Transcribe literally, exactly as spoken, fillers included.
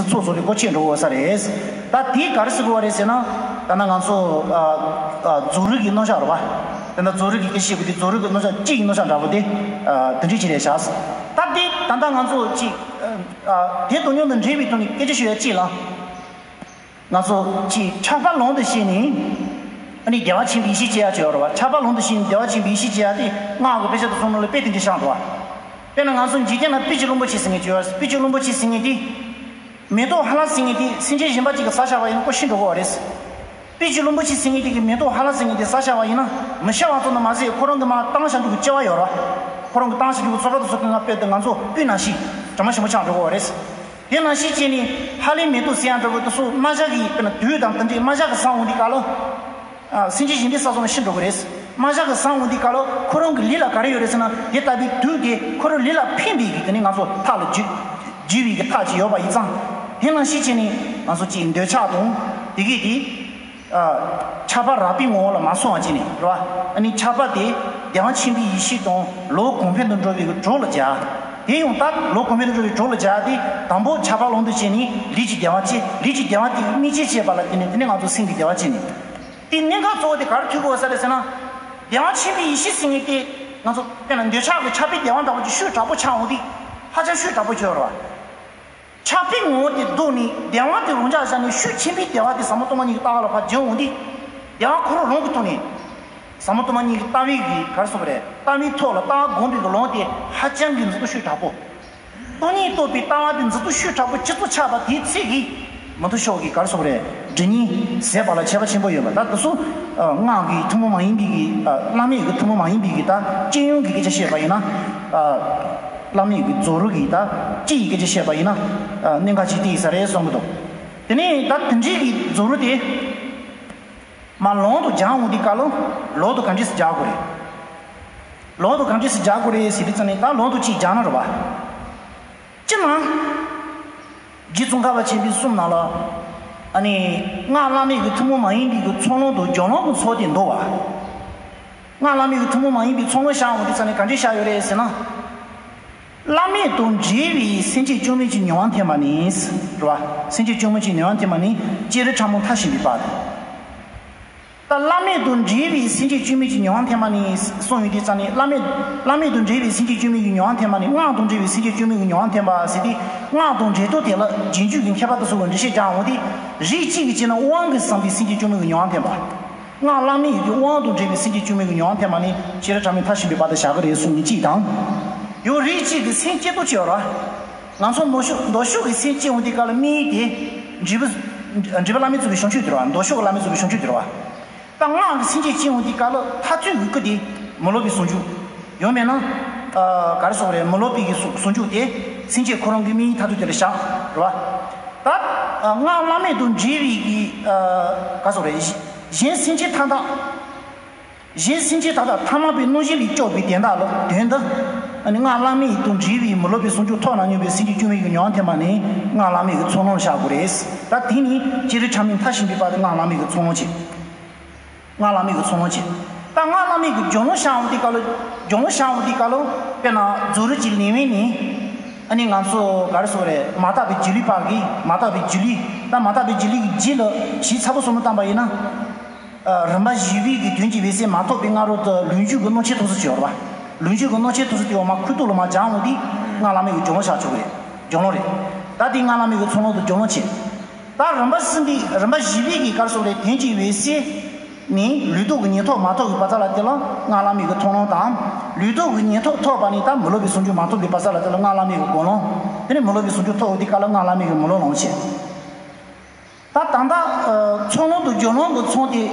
ཚོགས་སུ་ལས་སྒོ་ཕྱེ་འགྲོ་དགོས་ས་རེད། ད་དེ་ག་རེ་ཟེར་དགོས་པ་རེད་ཟེར་ན། ད་ནང་ང་ཚོ་ཨ་ཨ་རྫོགས་རིམ་གྱི་རྣམ་གཞག་རེད་པ། དེ་ནས་རྫོགས་རིམ་གྱི་སྐད་ཆ་བཤད་དགོས་དེ་རྫོགས་རིམ་གྱི་རྣམ་གཞག་སྤྱི་ཡི་རྣམ་གཞག་འདྲ་པོ་དེ་ཨ་དེ་འདྲ་ཅིག་རེད་བཞག། ད་དེ་ད་ལྟ་ང་ཚོ་ཅིག་ཨ་དེ་དོན་སྙིང་དང་འབྲེལ་བའི་ཐོག་ནས་སྐད་ཆ་ཤོད་ཡ་ཅིག་ལ། ང་ཚོ་ཅིག་ཆགས་པ་ལམ་དུ་བྱས་ནས། ཨ་ནི་བདེ་བ་ཆེན་པོའི་ཡེ་ཤེས་སྐྱེ་ཡ་ཅིག་ཡོད་རེད་པ། ཆགས་པ་ལམ་དུ་བྱས་ནས་བདེ་བ་ཆེན་པོའི་ཡེ་ཤེས་སྐྱེ་ཡ་དེ་སྔགས་ཀྱི་དཔེ་ཆ་དང་གསུང་རབ་ལ་དཔེ་དེ་འདྲ་བཞག་འདུག་པ། དཔེར་ན་ང་ཚོ་འཇིག་རྟེན་ན་པི་ཅི་བློན་པོ་ཆེ་ཟེར་མཁན་ཅིག་ཡོད་རེད། པི་ཅི་བློན་པོ་ཆེ་ཟེར་མཁན་དེ། མེ་ཏོག་ཧ་ལ་ཟེར་མཁན་དེ་སེམས་ཅན་གཞན་པ་ཅིག་གིས་ཟ་བཞག་པ་ཡིན་ན་ཁོ་ཤི་འགྲོ་གི་རེད། པི་ཅི་བློན་པོ་ཆེ་ཟེར་མཁན་དེ་གིས་མེ་ཏོག་ཧ་ལ་ཟེར་མཁན་དེ་ཟ་བཞག་པ་ཡིན་ན་མི་ཤི་བ་ཙམ་དུ་མ་ཟད་ཁོ་རང་གི་མར་བཏང་བཞག་འདུག་གི་སྐྱེ་བ་ཡོད་རེད་པ། ཁོ་རང་གི་བཏང་བཞག་འདུག་གི་ཚོགས་ར་དང་ཚོགས་ཀྱི་ང་དཔེ་དེ་ང་ཚོ་སྤུན་ནང་བཞིན་དྲི་མ་ཞིམ་པོ་ཆགས་འགྲོ་གི་རེད། དེ་ནང་བཞིན་བྱས་ནས་ཧ་ལའི་མེ་ཏོག་ཟེར་ཡ་འདྲ་པོ་དེ་ཚོ་རྨ་བྱ་གི་དཔེར་ན་དུག་དང་དེ་འདྲའི་རྨ་བྱ་གིས་ཟ་འོང་དུས་སྐབས་ལ། ཨ་སེམས་ཅན་གཞན་དེ་ཟ་སོང་ན་ཤི་འགྲོ་གི་རེད། རྨ་བྱ་གིས་ཟ་འོང་དུས་སྐབས་ལ་ཁོ་རང་གི་ལུས་ལ་ག་རེ་ཡོད་རེད་ཟེར་ན་དེ་ལྟ་བུའི་དུག་དེ་ཁོ་རང་ལུས་ལ་ཕན་པའི་གི་དེ་ནི་ང་ཚོ་ཐག་ལ་འཇུ་འཇུ་བའི་གི་ཐག་ཅིག་ཡོད་པ་ཡིན་ཙང་། དེ་ནང་བཞིན་བྱས་ནས་ང་ཚོ་ཅིག་འདོད་ཆགས་དང་དེ་གས་དེ། ཨ་ཆགས་པ་རགས་པའི་ངོ་བོ་ལ་མ་སོང་བ་བྱས་ནས་རེད་པ། ཨ་ནི་ཆགས་པ་དེ་བདེ་བ་ཆེན་པོའི་ཡེ་ཤེས་དང་ལོག་གོང་འཕེལ་དུ་འགྲོ་བའི་གི་གྲོགས་ལ་སྦྱར། དེ་ཡང་ད་ལོག་གོང་འཕེལ་དུ་འགྲོ་བའི་གྲོགས་ལ་སྦྱར་ཏེ་དང་པོ་ཆགས་པ་ལམ་དུ་བྱས་ནས་ལུས་ཀྱི་བདེ་བ་སྐྱེ། ལུས་ཀྱི་བདེ་བ་དེ་དམིགས་རྐྱེན་བྱས་པ་ལ་བརྟེན་ནས་དེ་ནས་ང་ཚོ་སེམས་ཀྱི་བདེ་བ་སྐྱེ་ནས། དེ་གནད་འགག་གཙོ་བོ་དེ་ག་རེ་ཐུག་དགོས་ས་རེད་ཟེར་ན། བདེ་བ་ཆེན་པོའི་ཡེ་ཤེས་ཟེར་མཁན་དེ་ང་ཚོ་དཔེར་ན་འདོད་ཆགས་ཀྱི་ཆགས་པའི་བདེ་བ་འདྲ་པོ་ཅིག་ཤུགས་དྲག་པོ་ཆགས་འོང་དུས་ཧ་ཅང་ཤུགས་དྲག་པོ་ཁྱོད་རེད་པ། ཆགས་པའི་ངོ་བོ་དེ་བཟློག་ནས་བདེ་བ་དེ་རང་འཇགས་བཞག་ནས་ཤུགས་ཆེན་པོའི་བདེ་བ་དེ་ཟབ་མོ་སྟོང་པ་ཉིད་ཀྱི་ལྟ་བ་ལ་ཕར་སྦྱོང་འོང་དུས། བདེ་བ་ཁོ་རང་རང་གི་ཐོག་ནས། ཟབ་མོ་སྟོང་པ་ཉིད་ཀྱི་ལྟ་བའི་གི་ག་རེ་ཟེར་དགོས་རེད། ལྟ་བའི་ཐོག་ལ་ལྟ་བ་སྒོམ་པའི་གི་ལམ་དེ་ཧ་ཅང་གི་འཛིན་སྟངས་ཤུགས་དྲག་པོ། སྟོང་ཉིད་རྟོགས་པའི་ལྟ་བ་དེ་འཛིན་སྟངས་ཤུགས་དྲག་པོ་སྤྱི་ཚོགས་ཆགས་པ་དེའི་ཚེ་གི། མི་མཐུན་ཕྱོགས་ཀྱི་ག་རེ་ཟེར་དགོས་རེད། སྒྲིབ་གཉིས་ཟད་པ་ལ་ཁྱད་པར་ཆེན་པོ་ཡོད་པ་ད་དེ་ཚོ། སྔགས་ཀྱི་ཐུན་མོང་མ་ཡིན་པའི་གི། བླ་མེད་ཀྱི་ཐུན་མོང་མ་ཡིན་པའི་གི་ད་སྤྱི་ཡོངས་ཀྱི་སྐད་ཆ་བཤད་པ་ཡིན་ན། བླ་མེད་ཀྱི་རྫོགས་རིམ་གྱི་ད་སྤྱི་ཡི་སྐད་ཆ་བཤད་པ་ཡིན་ན། གནད་འགག་ཅིག་དེ་ཡིན་ས་རེད་བསམ་གྱི་འདུག་དེ་ནས་ད་དེ་འདྲའི་གི་རྫོགས་རིམ་དེ། མར་ལམ་དུ་སྦྱར་འོང་དུས་སྐབས་ལ་ལམ་དུ་ག་འདྲས་སེ་སྦྱར་དགོས་རེད། ལམ་དུ་ག་འདྲས་སེ་སྦྱར་དགོས་རེད་ཟེར་དུས་ཙམ་ནས་ད་ལམ་དུ་གཅིག་སྦྱར་ན་རེད་པ། སྤྱིར་ན། རྗེ་ཙོང་ཁ་པ་ཆེན་པོའི་གསུང་ནང་ལ། ཨ་ནི། སྔགས་བླ་མེད་ཀྱི་ཐུན་མོང་མ་ཡིན་པའི་གི་ཚོགས་ལམ་དང་སྦྱོར་ལམ་གྱི་ཚོགས་དེ་འདུག་པ། སྔགས་བླ་མེད་ཀྱི་ཐུན་མོང་མ་ཡིན་པའི་ཚོགས་ལམ་བཞག་འོང་དུས་ཙམ་ནས་ག་འདྲས་བཞག་ཡོད་རེད་ཟེར་ན། བླ་མེད་དང་འབྲེལ་བའི་སེམས་བསྐྱེད་བཅོས་མིན་གྱི་མྱོང་བ་འཐེན་པ་ནི། རེད་པ། སེམས་བསྐྱེད་བཅོས་མིན་གྱི་མྱོང་བ་འཐེན་པ་ནི་བསྐྱེད་རིམ་ཕྲ་མོ་མཐར་ཕྱིན་པའི་བར་དུ། ད་བླ་མེད་དང་འབྲེལ་བའི་སེམས་བསྐྱེད་བཅོས་མིན་གྱི་མྱོང་བ་འཐེན་པ་ནི་གསུངས་ཡོད་དུས་ཙམ་ནས་བླ་མེད། བླ་མེད་དང་འབྲེལ་བའི་སེམས་བསྐྱེད་བཅོས་མིན་གྱི་མྱོང་བ་འཐེན་པ་ནི་སྔགས་དང་འབྲེལ་བའི་སེམས་བསྐྱེད་བཅོས་མིན་གྱི་མྱོང་བ་འཐེན་པ་ཟེར་ཏེ། སྔགས་དང་འབྲེལ་ཐོག་དེ་ལ་རྗེས་འཇུག་གི་མཁས་པ་དེ་ཚོ་གིས་འགྲེལ་བཤད་རྒྱག་འོང་དུས། རིགས་གཅིག་གི་སྤྱི་ནི་དབང་གིས་བསམས་པའི་སེམས་བསྐྱེད་བཅོས་མིན་གྱི་མྱོང་བ་འཐེན་པ། སྔགས་བླ་མེད་ཀྱི་དབང་དང་འབྲེལ་བའི་སེམས་བསྐྱེད་བཅོས་མིན་གྱི་མྱོང་བ་འཐེན་པ་ནི་བསྐྱེད་རིམ་ཕྲ་མོ་མཐར་ཕྱིན་པའི་བར་དུ་བཞག་གི་རེད་གསུངས་ནས་གཅིག་དང་། ཡང་རིགས་གཅིག་གི་སེམས་བསྐྱེད་དོ་ཅིག་ཡོད་རེད། ང་ཚོ་མདོ་ཕྱོགས། མདོ་ཕྱོགས་ཀྱི་སེམས་བསྐྱེད་འོང་དུས་སྐབས་ལ་དམིགས་ཡུལ་དེ། འབྲས་བུ། འབྲས་བུ་བླ་མེད་རྫོགས་པའི་བྱང་ཆུབ་དེ་རེད་པ། མདོ་ཕྱོགས་ཀྱི་བླ་མེད་རྫོགས་པའི་བྱང་ཆུབ་དེ་རེད་པ། ད་སྔགས་ཀྱི་སེམས་བསྐྱེད་བཅིངས་འོང་དུས་སྐབས་ལ་མཐར་ཐུག་གི་སྐུ་དེ་མི་སློབ་པའི་ཟུང་འཇུག་ཡང་མིན་ན། ཨ་ག་རེ་ཟེར་དགོས་རེད། མི་སློབ་པའི་གི་ཟུང་ཟུང་འཇུག་དེ་སེམས་བསྐྱེད་ཁོ་རང་གི་དམིགས་ཡུལ་མཐར་ཐུག་དེ་ལ་བཞག་རེད་པ། ད་ཨ་སྔགས་བླ་མེད་དང་འབྲེལ་བའི་གི་ཨ་ག་རེ་ཟེར་དགོས་རེད། གཞན་སེམས་ཅན་མཐའ་དག་གཞན་སེམས་ཅན་མཐའ་དག་ཐ་མལ་པའི་རྣམ་ཤེས་ལས་སྐྱོབ་པའི་དོན་དག་ལ་དོན་དུ། ཨ་ནི་སྔགས་བླ་མེད་དང་འབྲེལ་བའི་མི་སློབ་པའི་ཟུང་འཇུག་ཐོབ་ན་སྙམ་པའི་སེམས་བསྐྱེད་བཅོས་མིན་གྱི་མྱོང་བ་འཐེན་པ་ནི་སྔགས་བླ་མེད་ཀྱི་ཚོགས་ལམ་བཞག་དགོས་རེད། ད་དེ་ནི་བསྐྱེད་རིམ་ཕྲ་མོ་མཐར་ཕྱིན་པའི་བར་དུ་སྔགས་བླ་མེད་ཀྱི་ཚོགས་ལམ་བྱེད། སྔགས་བླ་མེད་ཀྱི་ཚོགས་ལམ་བྱེད། ད་སྔགས་བླ་མེད་ཀྱི་སྦྱོར་ལམ་བཞག་འོང་དུས་སྐབས་ལ། སྦྱོར་ལམ་བཞག་འོང་དུས་སྐབས་ལ། དཔེར་ན་རྫོགས་རིམ་གྱི་ལེའུ་ནི། ཨ་ནི་ང་ཚོ་ག་རེ་ཟེར་དགོས་རེད། མ་དག་པའི་སྒྱུ་ལུས་པ་གི་མ་དག་པའི་སྒྱུ་ལུས། ད་མ་དག་པའི་སྒྱུ་ལུས་ཀྱི་རྗེས་ལ་ཞིབ་ཚགས་པོ་བསམ་བློ་བཏང་པ་ཡིན་ན། རིམ་པ་བཞི་པའི་གི་དོན་གྱི་འོད་གསལ་མ་ཐོབ་པའི་སྔ་རོལ་དུ་ལུགས་འབྱུང་གི་སྣང་མཆེད་ཐོབ་ཚུལ་ཅིག་ཡོད་རེད་པ། ལུགས་འབྱུང་གི་སྣང་མཆེད་ཐོབ་ཚུལ་དེ་འོག་མ་ཁུ་ཏོ་ལ་མར་སྦྱར་འོང་དུས་སྔགས་བླ་མེད་ཀྱི་སྦྱོར་ལམ་བཞག་ཆོག་གི་རེད། སྦྱོར་ལམ་རེད། ད་དེ་སྔགས་བླ་མེད་ཀྱི་ཚོགས་ལམ་དུ་སྦྱོར་ལམ་བྱེད། ད་རིམ་པ་གསུམ་པའི་རིམ་པ་བཞི་པའི་གི་ག་རེ་ཟེར་དགོས་རེད། དོན་གྱི་འོད་གསལ་ནི་ལུགས་ལྡོག་གི་ཉེར་ཐོབ་མ་ཐོབ་ཀྱི་བར་མཚམས་ལ་དེ་ལ་སྔགས་བླ་མེད་ཀྱི་ཚོགས་ལམ་དང་། ལུགས་ལྡོག་གི་ཉེར་ཐོབ་ཐོབ་པ་ནི་ད་མི་སློབ་པའི་ཟུང་འཇུག་མ་ཐོབ་པའི་བར་མཚམས་ལ་དེ་ལ་སྔགས་བླ་མེད་ཀྱི་སྒོམ་ལམ། དེ་ནས་མི་སློབ་པའི་ཟུང་འཇུག་ཐོབ་འོང་དུས་སྐབས་ལ་སྔགས་བླ་མེད་ཀྱི་མི་སློབ་ལམ་བྱེད། ད་ད་ལྟ་ཚོགས་ལམ་དང་སྦྱོར་ལམ་གྱི་ཚོགས་དེ།